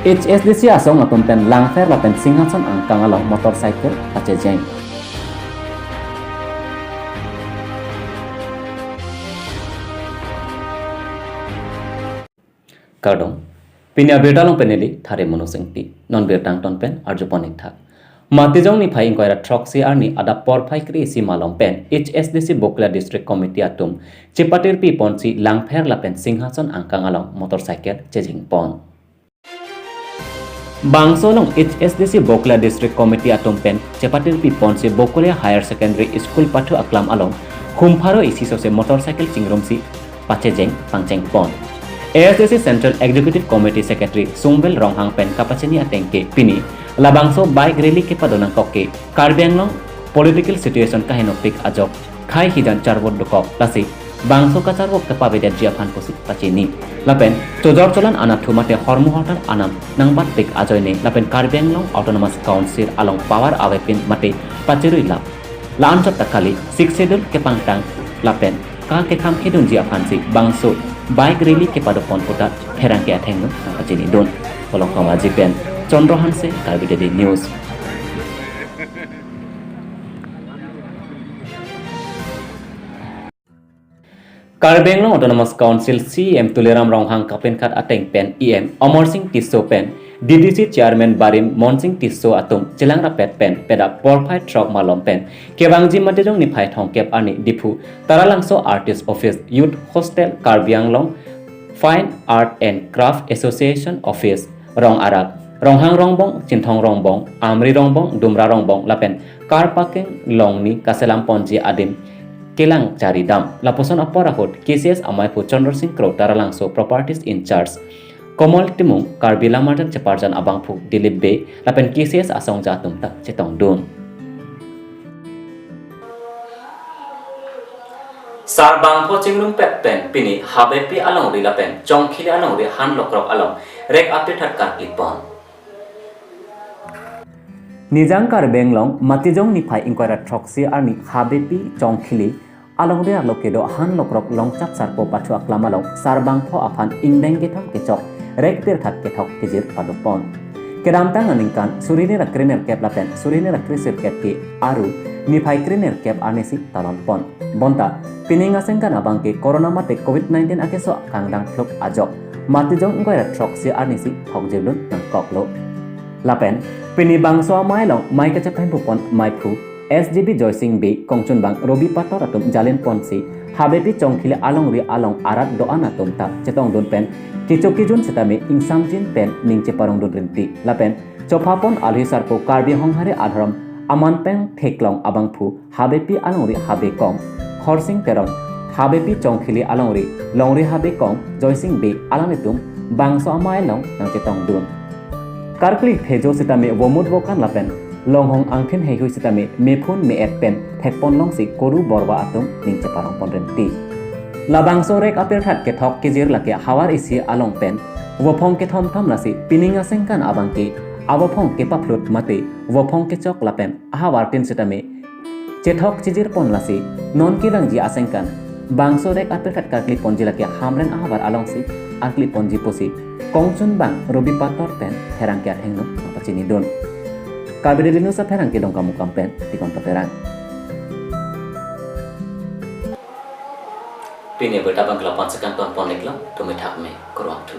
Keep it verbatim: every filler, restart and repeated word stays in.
H S D C asong atum pen Langpher lapen Singhason angkang along motorcycle pachejeng. Kardom. Pini abirta along pen neli Thare Mono Singpi. Non birta angton pen arjupon ik tha. Matijong niphai ingkoi ra throksi arni adap porphai kre-isi malom pen H S D C Bokolia District Committee atum chepatirpi ponsi Langpher lapen Singhason angkang along motorcycle chejeng pon. Bangso along H S D C Bokolia District Committee atum pen chepatirpi ponsi Bokolia Higher Secondary School pathu aklam along hum pharo isi sose motorcycle chingrumsi pachejeng pangcheng pon. A S D C Central Executive Committee Secretary Sungvel Ronghang pen kapachini ateng ke pini labangso bike rally kepado nangkok ke Karbi Anglong political situation kahenopik ajok khei hijan charvot dokok, lasi bangso kacharvot kepavedetji aphan pusi pachini. Lapen chojor cholan anatthu mate hormu hortar anam nangbatpik ajoine lapen Karbi Anglong Autonomous Council along power avepin mate pacherui lap. La-anchot ta kali, Sixth Schedule kepangtang lapen ka kekham khedunji aphansi bangso bike rally kepado pon puta pherangke athengno nangpachinidun. Kolongkoma ji pen Chandra Hanse, Karbi Daily News. Karbi Anglong Autonomous Council C E M Tuliram Ronghang kapinkhat ateng pen E M Amarsing Tisso pen D D C Chairman Barim Monsing Tisso atum chelang rapet pen peda porphai throk malom pen kevangji Matijong niphai thomkep arni Diphu Taralangso R T S Office, Youth Hostel, Karbi Anglong Fine Art and Craft Association Office, Rong Arak, Ronghang Rongbong, Chinthong Rongbong, Amri Rongbong, Dumra Rongbong lapen car parking longni kaselam ponji adim kelang charidam. Lapuson apor ahut K C S amaiphu Chandra Sing Kro, Taralangso Properties in Charge Komol Timung, Karbi Lamarjan Cheparjan abangphu Dilip Bey lapen K C S asongja atum ta chetongdun. Sarbangpho chingrumpet pen pini Habepi alongri lapen Chongkhili alongri han lokrok along rek apirthat karkli pon. Nijang Karbi Anglong Matijong niphai ingkoi ra throksi arni Habepi Chongkhili alongri arlo kedo han lokrok Longchap Sarpo pathu aklam along sarbangpho aphan ingdeng kethom kechok rek pirthat kethok kejir padopon. Kedamtang aningkan suri hini ra krenerkep lapen suri hini ra kresirkep ke aru niphai krenerkep arnisi talon pon. Bonta pining asengkan abang ke corona mate covid nineteen akeso kangdang phluk ajok Matijong ingkoi ra throksi arnisi thokjirlun nangkoklo. Lapen pini bangso amei along mei kachephem pupon meiphu S G B Joysing Bey, kongchunbang Robi Pator atum jalin ponsi Habepi Chongkhili alongri along arat do-an atum ta chetongdun pen kecho kejun sitame ingsamjin pen ning cheparongdun rinti. Lapen chophapon alhi sarpo Karbi Honghari adhorom aman pen theklong abangphu Habepi alongri Habe Kong Khorsing Teron, Habepi Chongkhili alongri longri Habe Kong Joysing Bey alanglitum bangso amei along nangchetongdun. Karkli thejo sitame vomut vokan lapen longhong angthin heihui sitame mephun me-et pen thekponlongsi Koru Borwa atum ning cheparongpon rinti. Labangso rek apirthat kethok kejir lake havar isi along pen vophong kethom thom lasi pining asengkan abang ke avophong kepaphlot mate vophong kechok lapen ahavar tin sitame chethok chejir pon lasi non kevangji asengkan bangso rek apirthat karkli ponji lake Hamren ahavar alongsi arkli ponji pusi kongchunbang Robi Pator pen pherangke athengno nangpachinidun. Karbi Daily News apherangke Dongkamukam pen Tikon Paterang. Pini abirta abang ke la-an si kangton pon iklo, tumi thak me kurvangthu.